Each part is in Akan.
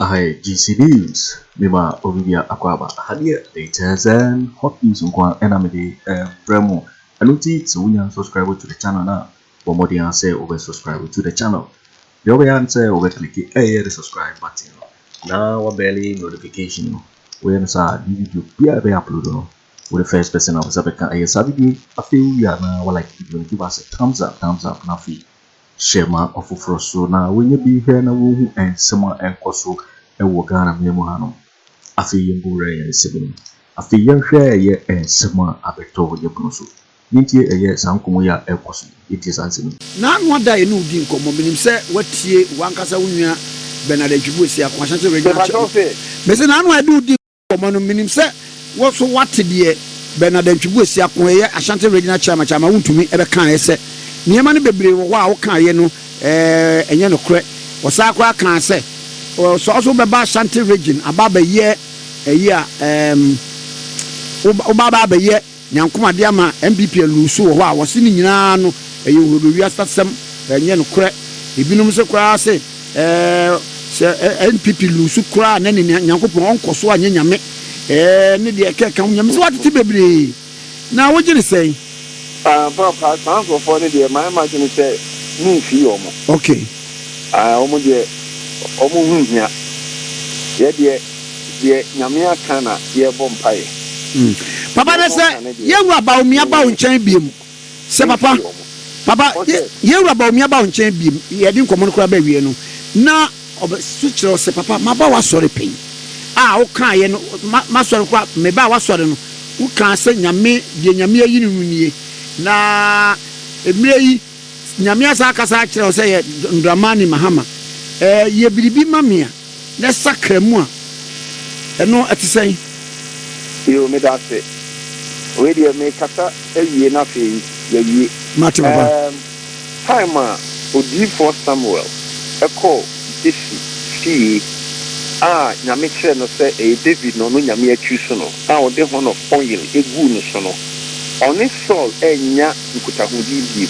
Aha yɛ GC News, mema obi bia akɔ aba. Aha deɛ latest and hot news nko ara ɛna mede ɛbrɛ mo. Ɛno nti sɛ wonya subscribe to the channel no a, bɔ mmɔden ara sɛ wobɛ subscribe to the channel. Deɛ wobɛyɛ ara ne sɛ wobɛ click ɛyɛ the subscribe button no na wabɛle notification no. Woyɛ no saa a, new video biara ɛbɛyɛ upload no, wo the first person a wo nsa bɛka ɛyɛ saa video yi. Afei wowie a na wa like video no, give us a thumbs up, thumbs up na afei Hyɛ ma ɔfoforɔ so na wɔnya bi nhwɛ na wɔnhu nsɛm a ɛrekɔ so wɔ Ghana man mu hanom. Afei yɛnkɔ wura yɛn nsɛm no mu. Afei yɛnhwɛ ɛyɛ nsɛm a abɛtɔ yɛn pono so. Yɛntie ɛyɛ saa nkɔmmɔ yi a ɛrekɔ so yi. Yɛntie saa nsɛm yi. N'ano ada a yɛne wo di nkɔmmɔ. Menim sɛ woatie w'ankasa wo nua Bernard Antwi Boasiako, Ashanti Regional Mepakyɛw Chairman. se. Mese n'ano a yɛde wo di nkɔmmɔ no, menim sɛ wo nso woate deɛ Bernard Antwi Boasiako, ɛyɛ Ashanti Regional Chairman, Chairman Wontumi bɛkaeɛ sɛ nneɛma no bebree wɔ hɔ a wokaeɛ no ɛnyɛ nokorɛ. Ɔsan koraa kaa sɛ sɛ wo nso wobɛba Ashanti Region aba abɛyɛ ɛyi a, woba aba abɛyɛ Nyankomade de ama NPP aluuso wɔ hɔ a wɔse ne nyinaa no ɛyɛ ohurodowiasasɛm, ɛnyɛ nokorɛ. Ebinom nso koraa se ɛɛ sɛ NPP luuso koraa a na ne Nyankopɔn ɔnkɔ so anyɛ Nyame ɛɛ ne deɛ ɛkeka ho. Nyame sɛ watete bebree na wogye no sɛn? Ah papa saa nkorɔfoɔ no deɛ mayɛ m'adwene sɛ menfii wɔn. Okay. Ah wɔn deɛ wɔn ho nhia. Yɛ deɛ Deɛ Nyame aka na yɛbɔ mpaeɛ. Papa Deɛ na ɔmo sɛ ka no deɛ yɛn wura Bawumia ba wo me nkyɛn biom sɛ papa mentie ɔmo. papa Ɔsɛ. yɛn wura Bawumia ba wo nkyɛn biom yɛde nkɔmɔ no koraa ba awie no na ɔbɛ so kyerɛ wo sɛ papa maba w'asɔre pɛn a wo kaa yɛ no ma m'asɔre koraa me baa w'asɔre no wo kaa sɛ Nyame deɛ Nyame ayi no no nie na mmerɛ yi Nyame asan akasa akyerɛ wo sɛ yɛ Dramani Mahama ɛɛ yɛ biribi ma me a na sakra mu a, ɛno ɛte sɛn? Yoo meda ase. Wei deɛ mekasa awie na afei yɛawie. Mate papa. Erm time a odiyifoɔ Samuel kɔɔ Jesse fie a Nyame kyerɛɛ no sɛ ɛyɛ David na ɔno Nyame achuusu no a ɔde horn of oil guu no so no, ɔne Saul annya nkutahodie bio.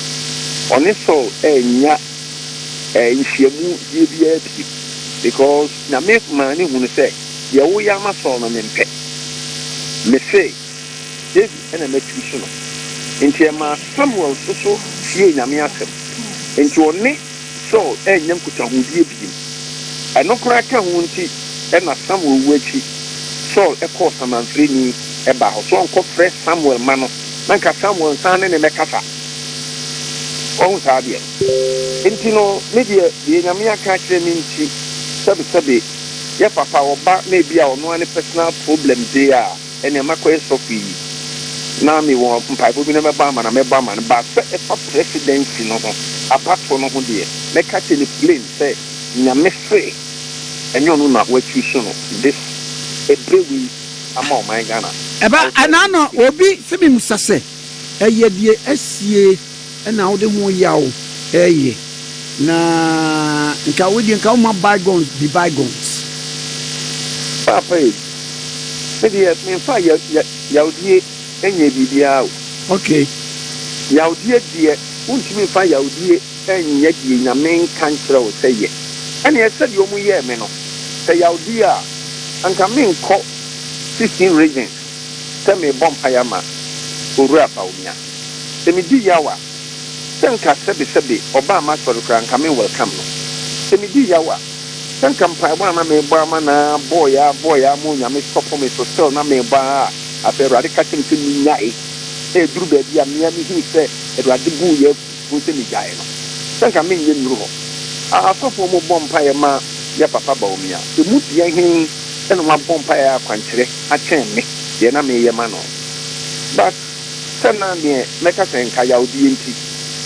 Ɔne Saul annya nhyiamu die biara bio because Nyame maa no hunu sɛ deɛ woyɛ ama Saul no mempɛ. Mese David na matuusu no. Nti ɛmaa Samuel nso so tiee Nyame asɛm. Nti ɔne Saul annya nkutahodie bio. Ɛno koraa ka ho nti na Samuel wu akyi Saul kɔɔ samanfrɛni baa hɔ sɛ ɔnkɔfrɛ Samuel ma no na nka Samuel nsan ne no mmɛkasa. Wahu saa adeɛ no? Enti no, me deɛ, deɛ Nyame aka akyerɛ me nti, sɛbesɛbe, yɛ papa, ɔba na ebia ɔno ara ne personal problem dee a, ɛnneɛ makɔyɛ sɔfo yi, na mewɔ mpaebɔ bi na mɛbɔ ama no a, mɛbɔ ama no, but sɛ ɛfa presidency no ho, abatoɔ no ho deɛ, mɛka akyerɛ no plain sɛ, Nyame se ɛnyɛ ɔno na wa choose no this ɛberɛ wei ama ɔman Ghana. Ɛba I will tell ɛna him no plain. obi se me musa sɛ ɛyɛ deɛ asie na wode ho yaw reyɛ na nka wo deɛ nka woma bygones be bygones. Paapa ei, me deɛ memfa ya ya yawdie nyɛɛ biribiara o. Okay. Yawdie deɛ wontumi mfa yawdie nyɛ deɛ Nyame nka nkyerɛ wo sɛ yɛ. Ɛneɛ sɛdeɛ wɔn yɛɛ me no, sɛ yawdie a, anka menkɔ 16 regions sɛ merebɔ mpaeɛ ama Owura Bawumia. Sɛ medi yaw a, sɛ nka sɛbesɛbe ɔbaa m'asɔre koraa nka me welcome no. Sɛ medi yaw a, sɛ nka mpaebɔ a na merebɔ ama no ara bɔɔeɛ ara bɔɔeɛ ara ma Onyame stop me so still na merebɔ ara a, afei Awurade ka kyerɛ me sɛ menyae. Na ɛduru baabi a me ara mehunu sɛ Awurade bo reyɛ afu sɛ megyae no. Sɛ nka menyɛ nnuru hɔ. Asɔfoɔ mobɔ mpaeɛ ma yɛ papa Bawumia. Ɛmu deɛ hen na wabɔ mpaeɛ akwankyerɛ akyɛn me deɛ na mereyɛ ma no? But sɛ na neɛ mɛka sɛ nka yawdie nti,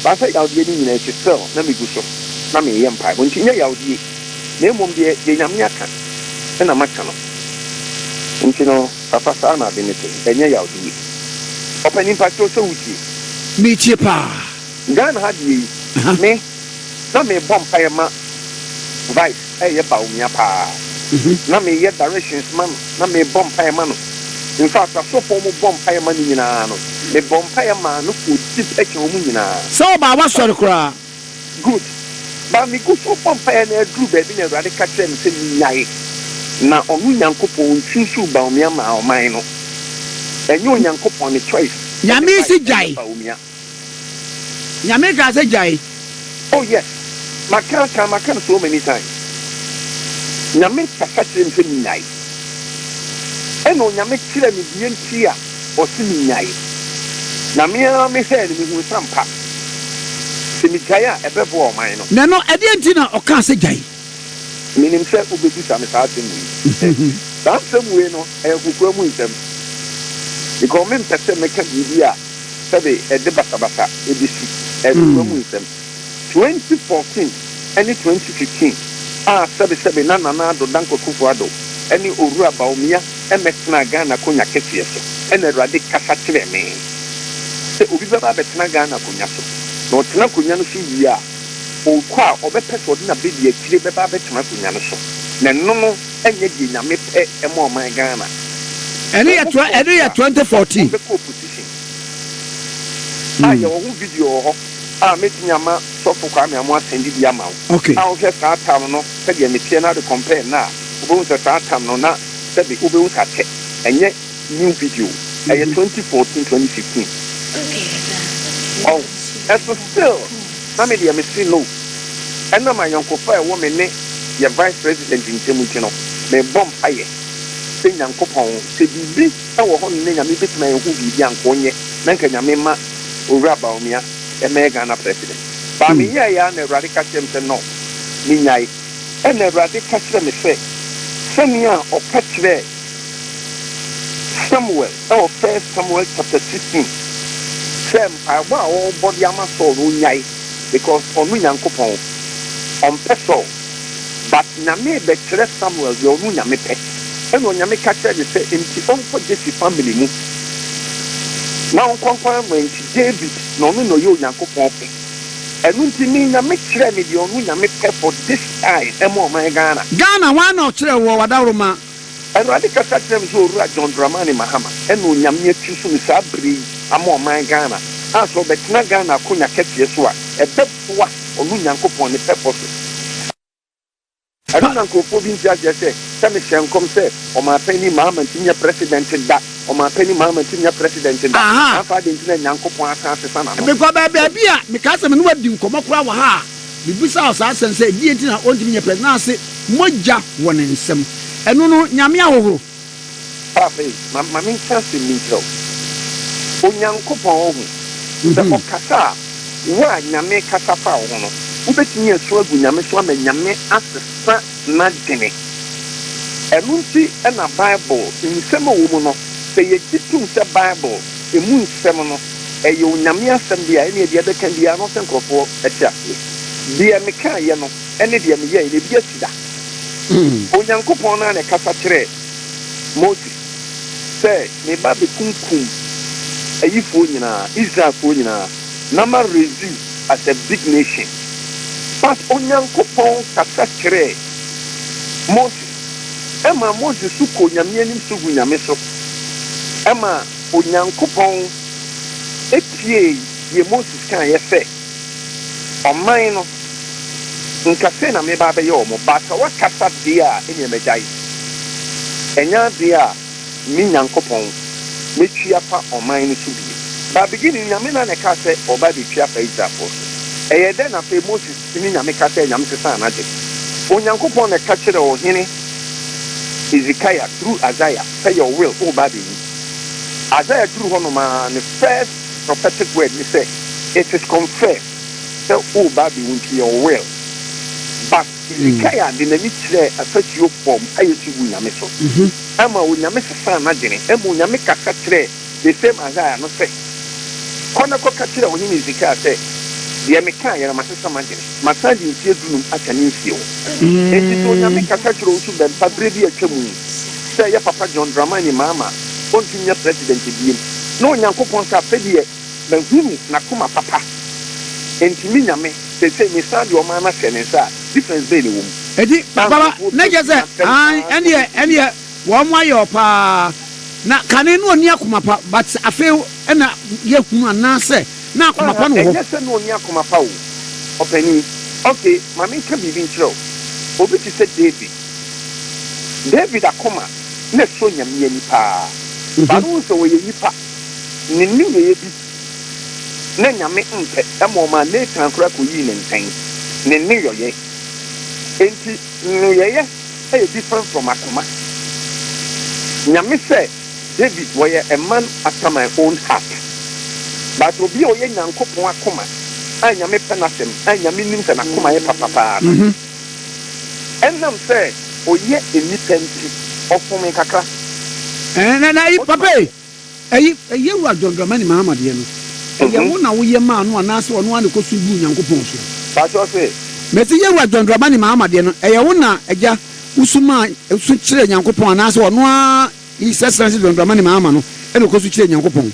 but sɛ yawdie no nyina akyi still na megu so na meyɛ mpaebɔ nti nyɛ yawdie na mmom deɛ deɛ Nyame aka na maka no nti no papa saa na ade no te ɛnyɛ yawdie. Ɔpanin mpakyɛw sɛ wotie? Metie paa. Ghana ha deɛ yi me na mebɔ mpaeɛ ma Vice ɛyɛ Bawumia paa na meyɛ directions ma no na mebɔ mpaeɛ ma no infact asɔfoɔ ɔmo bɔ mpaeɛ ma no nyinaa no mebɔ mpaeɛ maa no kɔɔ deep ɛkyɛn ɔmo nyinaa. Sɛ ɔbaa w'asɔre koraa. Good but megu so bɔ mpaeɛ no aduru baabi na Awurade ka kyerɛɛ me sɛ menyae. Na ɔno Nyankopɔn ɔnchuusuu Bawumia maa ɔman no. Ɛnyɛ Onyankopɔn ne choice ɛne Nyame se vice ɛne gyae. Bawumia. Nyame kaa sɛ gyae. Oh yes, maka aka, maka no so many times. Nyame kasa kyerɛ me sɛ menyae. Ɛna Onyame kyerɛ me deɛ nti a ɔse menyae. Na me ara mehwɛɛ no mehuu sɛ ampa, sɛ megyae a ɛbɛboa ɔman no. Na ɛno, ɛdeɛn nti na ɔkaa sɛ gyae? Menim sɛ wobɛbisa me saa asɛm wei. Saa asɛm wei no, ɛyɛ kokoa mu nsɛm. Because mempɛ sɛ mɛka biribi a sɛbe ɛde basabasa bɛsi. Ɛyɛ kokoa mu nsɛm. 2014 ne 2015 a sɛbesɛbe na Nana Addo Dankwa Akufo-Addo ne Owura Bawumia mmɛtenaa Ghana akonya kɛseɛ so na Awurade kasa kyerɛɛ me sɛ obi bɛba abɛtena Ghana akonya so, na ɔtena akonya no so wie a, ɔkɔ a ɔbɛpɛ sɛ ɔde n'abɛdiakyire bɛba abɛtena akonya no so, na ɛno no nyɛ deɛ Nyame pɛ ma ɔman Ghana. Ɛno yɛ Wɔn tw ɛno kɔɔ yɛ so a, 2014. wɔbɛkɔ opposition. A yɛwɔ ho video wɔ hɔ a mɛtumi ama Sɔfo Kwame Amoah asɛnde bi ama wo. Okay. A wohwɛ saa tam no sɛdeɛ meteɛ na wode compare nnɛ a, wobɛhu sɛ saa tam no na sɛbe wobɛhu sɛ akyɛ. Ɛnyɛ new video. Ɛyɛ 2014, 2015. Ɔho? Ɛso still na me deɛ mese no. Ɛnam ayɔnkofa a ɛwɔ me ne yɛ Vice President ntam nti no, mebɔ mpaeɛ sɛ Nyankopɔn, sɛ biribi wɔ hɔ nom na Nyame bɛtumi ayɛ ho biribi a anka ɔnyɛ na anka Nyame mma Owura Bawumia mmɛyɛ Ghana President. But meyɛɛeɛ ara na Awurade ka kyerɛɛ me sɛ no, menyae. Ɛna Awurade ka kyerɛɛ me sɛ, sɛnea ɔka kyerɛɛ Samuel wɔ First Samuel chapter 16 sɛ mpaebɔ a ɔrebɔ de ama Saul no ɔnyae because ɔno Nyankopɔn ɔmpɛ Saul. But Nyame rebɛkyerɛ Samuel deɛ ɔno Nyame pɛ. Ɛna Onyame ka kyerɛɛ no sɛ nti ɔnkɔ Jesse family mu na ɔnkɔ nkɔ anoint David na ɔno na ɔyɛ Onyankopɔn pɛ. Ɛno nti me Nyame kyerɛɛ me deɛ ɔno Nyame pɛ for this time ɛma ɔman Ghana. Ghana, hwan na ɔkyerɛɛ woɔ w'adaworoma? Awurade kasa kyerɛɛ me sɛ Owura John Dramani Mahama ɛna Onyame atusu no saa berɛ yi ama ɔman Ghana a sɛ ɔbɛtena Ghana akonya kɛseɛ so a ɛbɛboa ɔno Nyankopɔn ne purposes. Ɛno na nkurɔfoɔ bi nte aseɛ sɛ, sɛ mehyɛ nkɔm sɛ Ɔmanpanin Mahama ntumi nyɛ President da, Ɔmanpanin Mahama ntumi nyɛ President da, Aha. na afei adɛn nti na Nyankopɔn asan asesa n'ano? Mekɔ baabi a mekaa sɛ me ne wo adi nkɔmmɔ koraa wɔ ha a, mebisaa wo saa asɛm sɛ, deɛn nti na ɔntumi nyɛ President? Na ase mogya wɔ ne nsam. Ɛno no, Nyame ahohoro. Paapa ei, ma ma menka asɛm bi nkyerɛ wo. Onyankopɔn, wohu, sɛ ɔkasa a, wo a Nyame kasa fa wo ho no, wobɛtumi asu agu Nyame so ama Nyame asesa n'adwene. Ɛno nti na Bible nsɛm a ɛwɔ mu no, sɛ yɛgye tom sɛ Bible ɛmu nsɛm no, ɛyɛ Onyame asɛm deɛ a, ɛnneɛ deɛ ɛbɛka biara no sɛ nkurɔfoɔ te aseɛ. Deɛ mekaeɛ no ne deɛ meyɛeɛ no, ebi asi da. Onyankopɔn no ara na ɛkasa kyerɛɛ Moses sɛ, Mereba abɛkunkum ayifoɔ nyinaa, Israelfoɔ nyinaa, na ma raise you as a big nation. But Onyankopɔn kasa kyerɛɛ Moses, ɛmaa Moses so kɔɔ Nyame anim so gu Nyame so, ɛma Onyankopɔn tiee deɛ Moses kaeɛ sɛ, Ɔman no, nka sei na mereba abɛyɛ wɔn, but sɛ woakasa deɛ a, ɛnneɛ magyae. Ɛnyɛ adeɛ a me Nyankopɔn mɛtwi afa ɔman no so bio. But beginning no, Nyame no ara na ɛkaa sɛ ɔreba abɛtwi afa Israelfoɔ so. Ɛyɛɛ dɛn na afei Moses ne Nyame kasaɛ, Nyame sesaa n'adwene? Onyankopɔn na ɛka kyerɛɛ ɔhene Hezekiah through Isaiah sɛ your will, woreba abɛwu. Isaiah duru hɔnom ara, ne first prophetic word ne sɛ, It is confirmed sɛ woreba abɛwu nti yɛ wo will. But Hezekiah de n'ani kyerɛɛ afasuo bɔɔ mpaeɛ su guu Nyame so. Ɛma Onyame sesaa n'adwene. Ɛma Onyame kasa kyerɛɛ the same Isaiah no sɛ, Kɔ na kɔka kyerɛ ɔhene Hezekiah sɛ, deɛ mekaeɛ no masesa m'adwene. Masan de mfeɛ dunum aka ne mfie ho. Enti sɛ Onyame kasa kyerɛ wo so bɛmpa berɛ bi a atwa mu yi sɛ ɛyɛ Papa John Dramani Mahama ɔntumi nyɛ President biem, na Onyankopɔn sɛ afei deɛ mahunu n'akoma papa, enti me Nyame seesei mesan de ɔman no ahyɛ ne nsa a, difference bɛn na ɛwɔ mu? Enti Na papa nkurɔfoɔ na kyerɛ bɛdi sɛ m'atɛm aane saa ɛndeɛ kɔsi. ɛndeɛ wɔn ayɛ wo paa na kane no ɔnni akoma pa but afei ɛna yɛhunu anaasɛ na akoma pa Aha, no wɔ hɔ. ɛnyɛ sɛ na ɔnni akoma pa o, ɔpanin. Ok, ma menka biribi nkyerɛ wo. Obi te sɛ David. David akoma na ɛsɔ Nyame ani paa. But wohu sɛ ɔyɛ nipa, ne nneyɛeɛ bi na Nyame mpɛ ma ɔmaa Nathan koraa kɔyii no ntɛn, ne nneyɔeɛ. Enti nneyɔeɛ yɛ different from akoma. Nyame sɛ David wɔyɛ a man after my own heart. But obi a ɔyɛ Nyankopɔn akoma a Nyame pɛ n'asɛm a Nyame nim sɛ n'akoma yɛ papa paa no, ɛnam sɛ ɔyɛ nnipa nti, ɔfomee kakra. Ɛɛ na na ayi papa yi ɛyi ɛyɛ wura John Dramani Mahama deɛ no ɛyɛ wo na woyɛ maa no anaasɛ ɔno ara na ɛkɔsu guu Nyankopɔn so? Pakyɛ ɔse. Mese yɛ wura John Dramani Mahama deɛ no ɛyɛ wo na agya wosu maa su kyerɛɛ Nyankopɔn anaasɛ ɔno ara His Excellency John Dramani Mahama no na ɔkɔsu kyerɛɛ Nyankopɔn.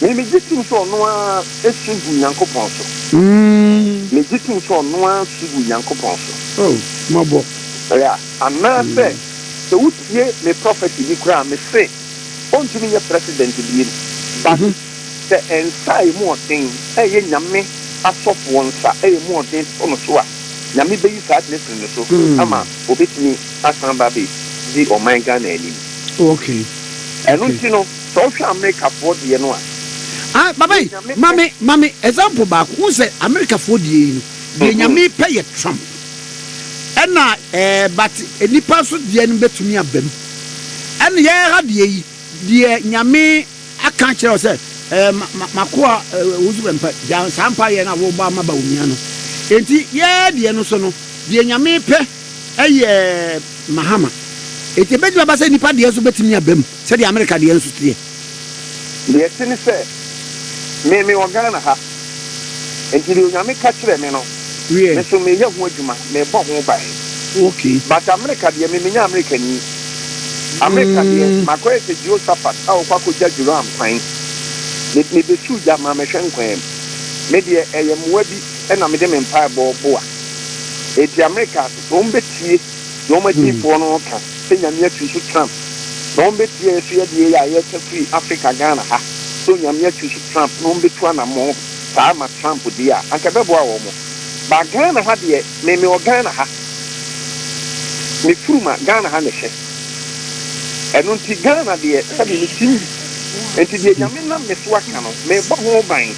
Me megye tom sɛ ɔno ara su gu Nyankopɔn so. Megye tom sɛ ɔno ara su gu Nyankopɔn so. Oh, mmɔbɔ. Yeah, anaasɛ sɛ wotie me prophecy bi koraa a, mese ɔntumi nyɛ president biem, but sɛ nsa a ɛmu ɔden a ɛyɛ Nyame asɔfoɔ nsa a ɛmu ɔden to no so a, Nyame bɛyi saa ade no afiri no so ama ɔbɛtumi asan aba abɛdi ɔman Ghana anim. Oh, okay. Ɛno nti no, sɛ wohwɛ Amerikafoɔ deɛ no a, Ah, baba yi, deɛ Nyame ma pɛ. me, ma me example baako. Wohu sɛ Amerikafoɔ deɛ yi no, deɛ Nyame pɛ yɛ Trump. Ɛna eh, but nnipa nso deɛ no bɛtumi aba mu. Ɛna yɛn ha deɛ yi, deɛ Nyame aka akyerɛ wo sɛ, eh, ma, ma, makoa, eh, wo nso bɛmpa, gya saa mpaeɛ no a wobɔ ama Bawumia no. Enti yɛn deɛ no so no, deɛ Nyame pɛ yɛ Mahama. Enti ebetumi aba sɛ nnipa deɛ nso betumi aba mu sɛdeɛ Amerika deɛ nso teɛ. Deɛ ɛte ne sɛ, me mewɔ Ghana ha, nti deɛ Onyame ka kyerɛ me no, Wiɛ. me nso meyɛ ho adwuma, mebɔ ho ban. Okay. But Amerika deɛ, me menyɛ Amerikani. Amerika deɛ, makɔyɛ sɛ Jehoshaphat a ɔkɔ akɔgya Joram kwan. Me mebɛsuu gya maa mɛhwɛ nkwan mu. Me deɛ, ɛyɛ mmoa bi na mede me mpaebɔ boa. Enti Amerika, sɛ wɔn bɛtie deɛ wɔn adiyifoɔ no reka sɛ Nyame atu so Trump, na wɔn bɛtie yɛ so yɛ deɛ yɛ a yɛreka firi Africa Ghana ha sɛ Onyame atu so Trump na wɔn bɛtu anamɔn saa ama Trump deɛ a, anka ɛbɛboa wɔn. But Ghana ha deɛ, me mewɔ Ghana ha, me furuma Ghana ha na ɛhyɛ. Ɛno nti Ghana deɛ sɛbe me tim bi. Enti deɛ Nyame nam me so aka no, mebɔ ho ban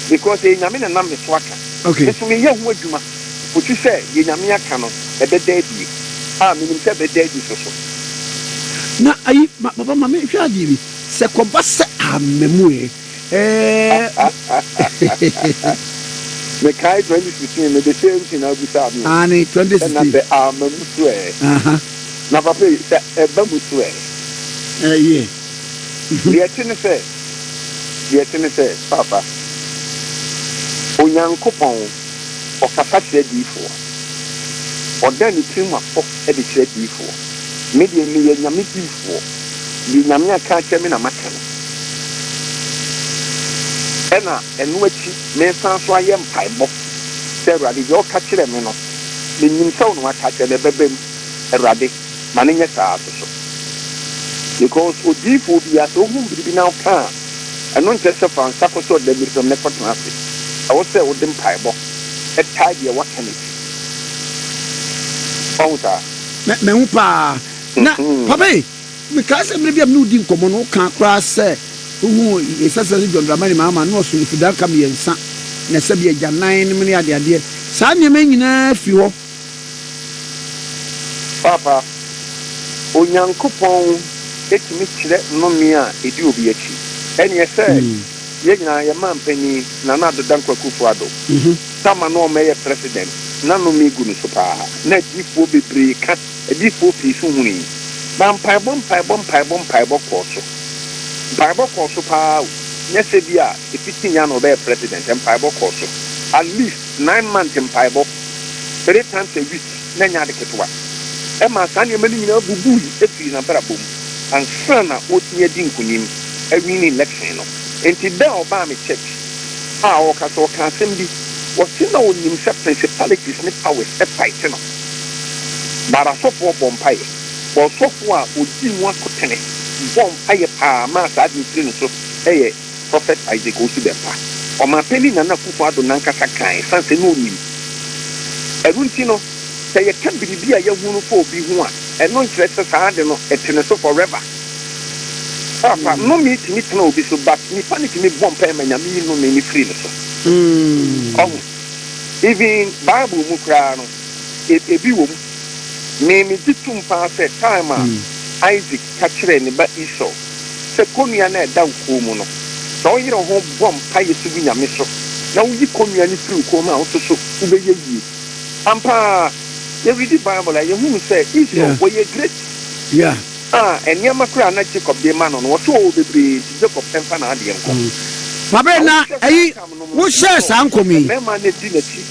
because ɛyɛ Nyame na ɛnam me so aka. Okay. Me nso meyɛ ho adwuma kɔsi sɛ deɛ Nyame aka no ɛbɛda adie, a menim sɛ ɛbɛda adi nso so. Na ayi, ma, papa ma menhwɛ adeɛ bi, sɛ kɔba sɛ amma mu ɛ, ɛɛ. Mekae 2016 no, the same thing na wobisaa me o. Aane, Sɛ na 2016. sɛ amma mu so ɛ. Aha. Na papa yi, sɛ ɛba mu so ɛ. Ɛyɛ. Deɛ ɛte ne sɛ, Deɛ ɛte ne sɛ, Paapa, Onyankopɔn, ɔkasa kyerɛ adiyifoɔ. Ɔda ne tirim apɔ de kyerɛ adiyifoɔ. Me deɛ, meyɛ Nyame diyifoɔ. Deɛ Nyame aka akyerɛ me na maka no. Ɛna ɛno akyi, mesan nso ayɛ mpaebɔ sɛ, Awurade, deɛ woka kyerɛɛ me no, menim sɛ wo na woaka akyerɛ me, ɛbɛba mu. Awurade, ma no nyɛ saa nso so. Because odiyifoɔ biara, sɛ wohu biribi na woka a, ɛno nkyerɛ sɛ fa nsa kɔsɔ ɔdamiri fam na kɔtena ase. Ɛwɔ sɛ wode mpaebɔ tae deɛ woaka no akyi. Wahu saa? Mahu paa. Na papa yi, mekae sɛ mmerɛ bi a me ne wo di nkɔmmɔ no, wokaa koraa sɛ wohuu His Excellency John Dramani Mahama na ɔso mfidaka mmiɛnsa na sɛbi agyanan nom ne adeadeɛ. Saa nneɛma yi nyinaa firi hɔ. Paapa, Onyankopɔn tumi kyerɛ nnome a ɛdi obi akyi. Ɛneɛ sɛ yɛn nyinaa yɛn manpanin Nana Addo Dankwa Akufo Addo, Tama na ɔmmɛyɛ president, na nnome gu no so paa. Na adiyifoɔ bebree ka, adiyifoɔ pii nso hunui. Na mpaebɔ mpaebɔ mpaebɔ mpaebɔ kɔɔ so. Mpaebɔ kɔɔ so paa o, nyɛ sɛ bi a ɛfiti nya na ɔbɛyɛ president, mpaebɔ kɔɔ so. At least nine months mpaebɔ. three times a week na ɛnyɛ ade ketewa. Ɛmaa saa nneɛma no nyinaa bubui firii n'abrabɔ mu ansa na ɔretumi adi nkonim awini election no. Enti da a ɔbaa me church a ɔrekasa, ɔkaa asɛm bi, ɔse na ɔnim sɛ principalities ne powers fight no, but asɔfoɔ bɔ mpaeɛ. But ɔsɔfoɔ a ɔdii mu akotene bɔɔ mpaeɛ paa maa saa ade no firi ne so yɛ Prophet Isaac Owusu Bempah. Ɔmanpanin Nana Akufo Addo nankasa kae esiane sɛ na onim. Ɛno nti no, sɛ yɛka biribi a yɛahu no fa obi ho a, ɛno nkyerɛ sɛ saa ade no ɛte ne so forever. Paapa, nnome tumi tena obi so but nipa no tumi bɔ mpae ma Nyame yi nnome no firi ne so. Ɔho? Even Bible mu koraa no, ebi wɔ mu. Me megye tom paa sɛ time a Isaac ka kyerɛɛ ne ba Esau sɛ kɔnnua no a ɛda wo kɔn mu no, sɛ woyere wo ho bɔ mpaeɛ so gu Nyame so na woyi kɔnnua no firi wo kɔn mu a, wo nso so wobɛyɛ yie. Ampa ara, yɛredi Bible a, yɛhunu sɛ Esau, ɔyɛ great. A nneɛma koraa a na Jacob de rema no no, ɔse ɔwɔ bebree nti Jacob mfa n'adeɛ nkɔ. Papa Na na wohwɛ saa ɛyi tam no mu wohyɛɛ Esau saa nkɔm yi. mmarima a na ɛdi n'akyi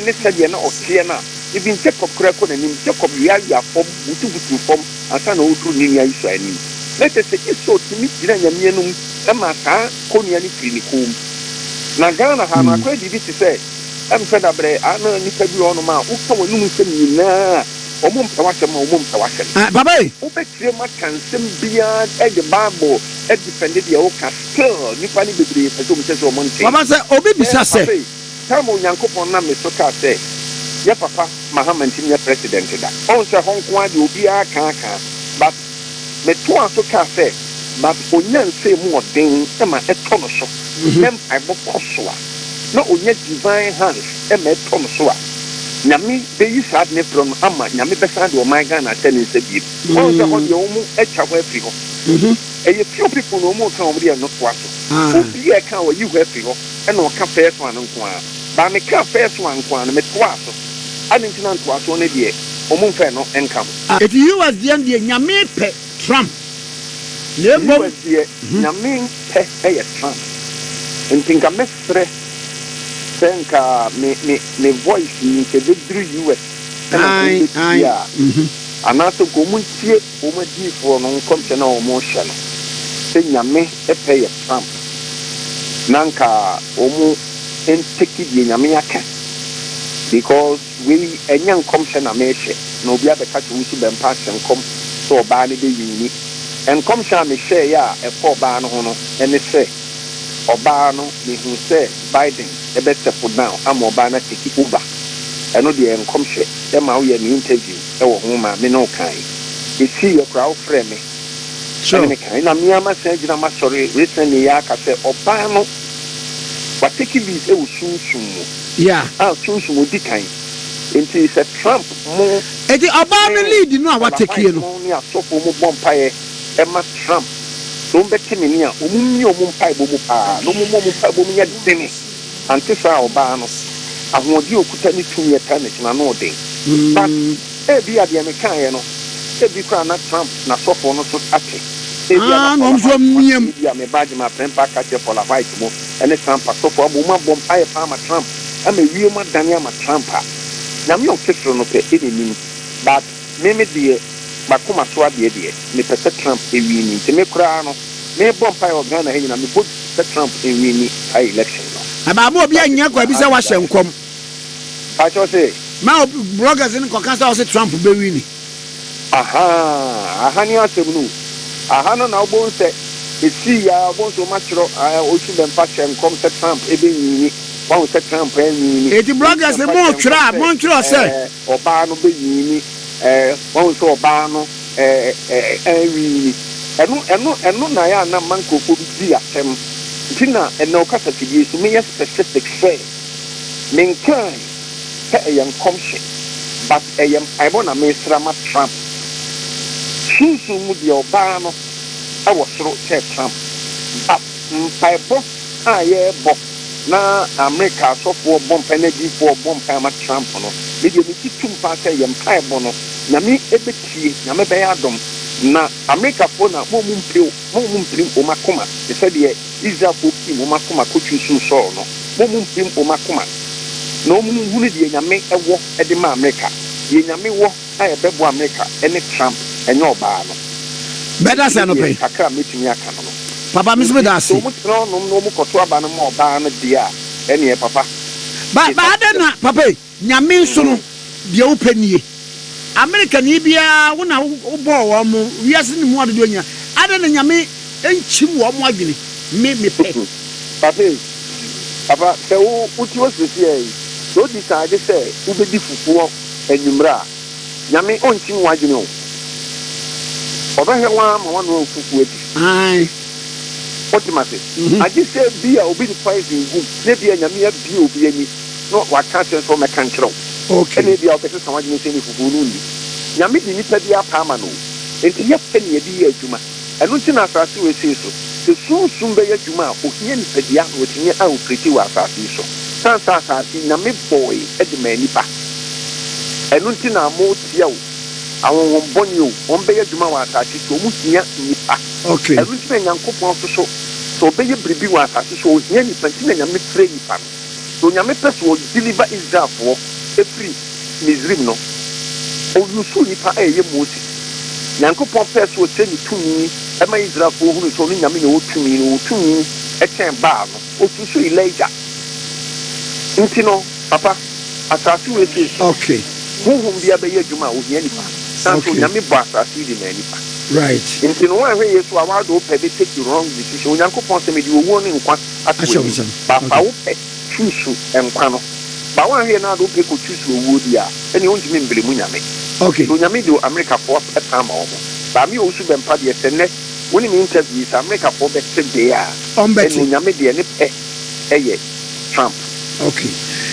ne sɛdeɛ na ɔteɛ no a, even Jacob koraa kɔ n'anim, Jacob weawea fam, butubutuu fam ansa na ɔreduru ne nua Esau anim. Na kyerɛ sɛ Esau tumi gyina Nyame anom maa saa kɔnnua no firii ne kɔn mu. Na Ghana ha no, akɔyɛ biribi te sɛ, ɛmfɛ dabrɛ a na nnipa bi wɔ hɔnom a woka w'anom nsɛm nyinaa a, Wɔn mpɛ w'asɛm a wɔn mpɛ w'asɛm. Ah papa ei. Wobɛkyerɛ mu aka nsɛm biara de bible adifɛnde deɛ woka still nnipa no bebree pɛ sɛ wɔn kyerɛ sɛ wɔn ntee. Papa sɛ obi bisa Hwɛ sɛ. papa ei, time a Onyankopɔn nam me so kaa sɛ yɛ papa Mahama ntumi nyɛ president da. Ɔhu sɛ ɛhɔ nko ara deɛ obiara kaa kaa but Me toaa so kaa sɛ, But onya nsɛm mu ɔden ma ɛtɔ no so, na mpaebɔ kɔ so a, na onya divine hands ma ɛtɔ no so a, Nyame bɛyi saa ade no afiri hɔ no ama Nyame bɛsan de ɔman Ghana ahyɛ ne nsa biem. Wahu sɛ hɔ deɛ wɔn atwa hɔ afiri hɔ. Ɛyɛ few people na wɔn reka wɔn deɛ no toa so. Obi a ɛka a wɔayi hɔ afiri hɔ ɛna ɔka first one nko ara. But mekaa first one nko ara no, metoaa so. Adɛn nti na ntoasoɔ no deɛ wɔn mfa ɛno nka ho? Eti US deɛ no deɛ Nyame pɛ Trump na mmom. US deɛ Nyame pɛ yɛ Trump nti nka mɛsrɛ sɛ nka me me me voice yi nka ɛbɛduru US ɛna nka wɔn bɛtie a anaasɛ nka wɔn ntie wɔn adiyifoɔ no nkɔmhyɛ no a wɔn rehyɛ no sɛ Nyame pɛ yɛ Trump na nka wɔn nteki deɛ Nyame aka because Wei ɛnyɛ nkɔmhyɛ na merehyɛ na obi abɛka sɛ wusu bɛmpa ahyɛ nkɔm sɛ ɔbaa no bɛwini. Nkɔmhyɛ a mehyɛeɛ a ɛfa ɔbaa no ho no ne sɛ ɔbaa no mehuu sɛ Biden bɛ step down ama ɔbaa no atake over. Ɛno deɛ ɛyɛ nkɔmhyɛ ɛma woyɛɛ me interview wɔ ho maa me ne wo kaeɛ. Ɛsiiɛ koraa wofrɛɛ me ɛne me kaeɛ. Ɛna me ara masan agyina m'asɔre recently yi ara aka sɛ ɔbaa no watake lead wɔ sunsum mu. Yeah. A sunsum odi kan. Enti sɛ Trump mo Enti ɔbaa no ne lead no a Paula watekie White no. mo ne asɔfoɔ mo bɔ mpaeɛ ma Trump sɛ wɔn bɛte ne nne a, wɔn mmie wɔn mpaebɔ mu paa na wɔn mma wɔn mpaebɔ mu nyɛ dene. Ante saa a ɔbaa no ahoɔden a ɔkuta ne tumi a ɛtaa n'akyi no ano ɔden. But ebia deɛ mekaeɛ no ebi koraa na Trump n'asɔfoɔ no nso ate. Ebia na Ah, na Paula wɔn nso White mo ate, amiam. ebia me ba Agyeman Prempeh aka akyerɛ Paula White mo ne Trump asɔfoɔ ama wɔn abɔ mpaeɛ paa ama Trump ama ewiem adane ama Trump a, Nyame a ɔte soro no pɛ na nim but me me deɛ makoma so adeɛ deɛ mepɛ sɛ Trump ɛwini nti me koraa no mebɔ mpaeɛ wɔ Ghana ha nyinaa mebɔ sɛ Trump nwini saa election no. Ɛbaa ma obi That is annya my kwa bi sɛ heart wahyɛ desire. nkɔm. Mpakyɛw se. Ma bloggers no nkɔka sɛ ɔse Trump bɛwini. Ahaa, aha ne asɛm no o. Aha no na wobɛhu sɛ ɛsii ara, wobɛhu sɛ wɔatwerɛ aah Osu Bɛmpa hyɛ nkɔm sɛ Trump bɛwini, woahu sɛ Trump anwini. Enti Osu bloggers no Bɛmpa hyɛ montwerɛ nkɔm a, sɛ montwerɛ sɛ. ɛɛ ɔbaa no bɛwini, ɛɛ woahu sɛ ɔbaa no ɛɛ ɛɛ anwini. Ɛno, ɛno, ɛno na ɛyɛ a na mma nkurɔfoɔ bi di atɛm. Nti na ɛnnɛ wo kasafidie so meyɛ specific sɛ menkae sɛ ɛyɛ nkɔmhyɛ but ɛyɛ mpaebɔ na mesrɛ ama Trump. Sunsum mu deɛ ɔbaa no wɔ soro kyɛɛ Trump but mpaebɔ a yɛbɔ na America asɔfoɔ bɔ mpae na adiyifoɔ bɔ mpae ama Trump no me deɛ megye tum paa sɛ yɛn mpaebɔ no Nyame bɛtie, Nyame bɛyɛ adom na Americafoɔ na mo mo mo mpirim wɔn akoma te sɛ deɛ Israelfoɔ pirim wɔn akoma kɔtwi Saul no, mo mpirim wɔn akoma na wɔn nhunu deɛ Nyame wɔ de ma Amerika. Deɛ Nyame wɔ a ɛbɛboa Amerika ne Trump, ɛnyɛ ɔbaa no. Bɛda Nti ase me anɔpa deɛ yi. kakra a mɛtumi aka no no. Papa me nso Nti meda sɛ ase. wɔn tena hɔnom na wɔn kɔto aba no ma ɔbaa no deɛ a, ɛneɛ papa, Ba it's ba up to adɛn them. na papa yi Nyame nso no deɛ wopɛ nie. America ni biara wo na wo bɔɔ wɔn mo wiase ne mu adodoɔ nyina adɛn na Nyame nkyim wɔn mo adwene me me pɛ. Papa ei, papa sɛ wo wote hɔ sesiaa yi, sɛ wo decide sɛ wobɛdi fufuo anwummerɛ a, Nyame ɔnkyim w'adwene o. Ɔbɛhwɛ wo ara ma woanoa wo fufuo adi. Ae. Wote m'ase? Agye sɛ ebia obi de poison gu mu, na ebia Nyame abue obi ani na waka akyerɛ no sɛ ɔmmɛka nkyerɛ wo. Ɛna ebia wobɛsesa w'adwene sɛ ɛne fufuo no nni. Nyame de nipa biara pɛ ama no o. Enti yɛ pɛ na yɛde yɛ adwuma. Ɛno nti na asase wesee so, sɛ sunsum bɛyɛ adwuma a, ohia nipadua na watumi a operate wɔ asase yi so. Sane sɛ asase yi, Nyame bɔɔe de maa nipa. Ɛno nti na motia o, ahonhom bɔne o, wɔn bɛyɛ adwuma wɔ asase so, wɔn hia nipa. Ɛno nti na Nyankopɔn nso so, sɛ ɔbɛyɛ biribi wɔ asase so a, ohia nipa, nti na Nyame frɛ nipa no. Sɛ Onyame pɛ sɛ ɔ deliver Israelfoɔ firi Misrim no, ɔ usuu nipa a ɛyɛ Moses. Nyankopɔn pɛɛ sɛ ɔkyerɛ ne tumi ma Israelfoɔ hunu sɛ ɔno Nyame na ɔwɔ tumi no, ɔwɔ tumi kyɛn Baal no, ɔchuusuu Elijah. Nti no, papa, asase wei sei so, honhom biara bɛyɛ adwuma a, ɔhia nipa. Sane sɛ Onyame bɔɔ asase yi de maa nipa. Nti no, woanhwɛ yie so a, woade wopɛ bɛ take wrong decision. Onyankopɔn sɛ, mede owuo ne nkwa ato w'anim, but fa wo pɛ choose nkwa no. But woanhwɛ na ade wopɛ kɔ choose owuo deɛ a, ɛneɛ wontumi mblemu Nyame. So Nyame de Amerikafoɔ paa ma wɔn? But me Owusu Bɛmpa deɛ sɛ nnɛ wo ne me interview yi sɛ Amerikafoɔ bɛte deɛ a, ɛneɛ Onyame deɛ ne pɛ yɛ Trump. Okay.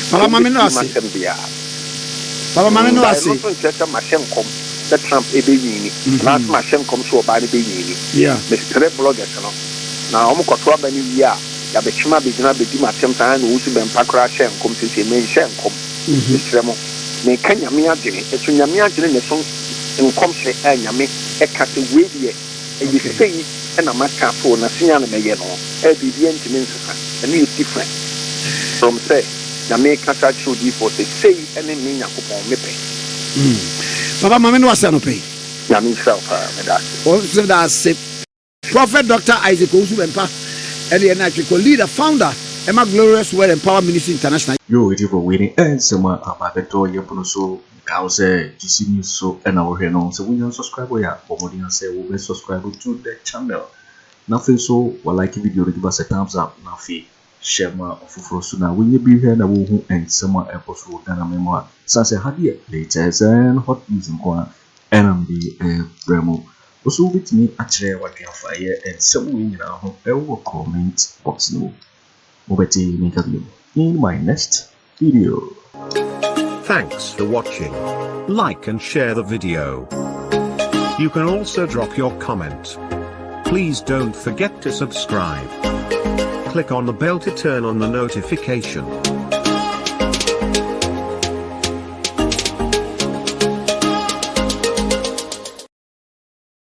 Papa ma me no Wɔbɛtie ase. m'asɛm deɛ a. Papa ma me no But ase. ɛno nso nkyerɛ sɛ mahyɛ nkɔm sɛ Trump ɛbɛwini anaasɛ mahyɛ nkɔm sɛ ɔbaa no bɛwini. Mesrɛ bloggers no na wɔkɔto aba no wie a, Yɛabɛkyem abɛgyina abɛdi m'atɛm saa na Owusu Bɛmpa koraa hyɛɛ nkɔm seesei menhyɛɛ nkɔm mesrɛ mo meka Nyame adwene ɛso Nyame adwene na ɛso nkɔmhyɛ a Nyame ɛka sɛ wei deɛ ɛyɛ sei na maka ato na sei ara na mɛyɛ no ɛɛ biribiara ntumi nsesa ɛno yɛ different from sɛ Nyame kasa kyerɛ odiyifoɔ sɛ sei ne me Nyankopɔn mepɛ. Papa ma me ne wo ase anɔpa yi. Nyame nhyira wo paa meda ase. Wo nso meda ase. Prophet Doctor Isaac Owusu Bempah ɛne yɛn atwekɔ leader, founder ɛma Glorious Word and Power Ministry International. Yoo etiefo wei ne nsɛm a aba abɛtɔ yɛn pono so meka wo sɛ GC News so na wohwɛ no sɛ wonya unsubscribe yɛ a bɔ mmɔden ara sɛ wobɛ subscribe to the channel na afei nso wa like video no give us a thumbs up na afei share ma ɔfoforɔ so na wonya bi hwɛ na wohu nsɛm a ɛkɔ so wɔ Ghana man mu a sane sɛ ha deɛ latest and hot news nko ara ɛna mede rebrɛ mo. Wo nso wobɛtumi akyerɛ w'adwene afa ɛyɛ nsɛm wei nyinaa ho ɛwɔ comment box no mu. Mobɛte me nka bio in my next video. Thanks for watching. Like and share the video. You can also drop your comment. Please don't forget to subscribe. Click on the bell to turn on the notification.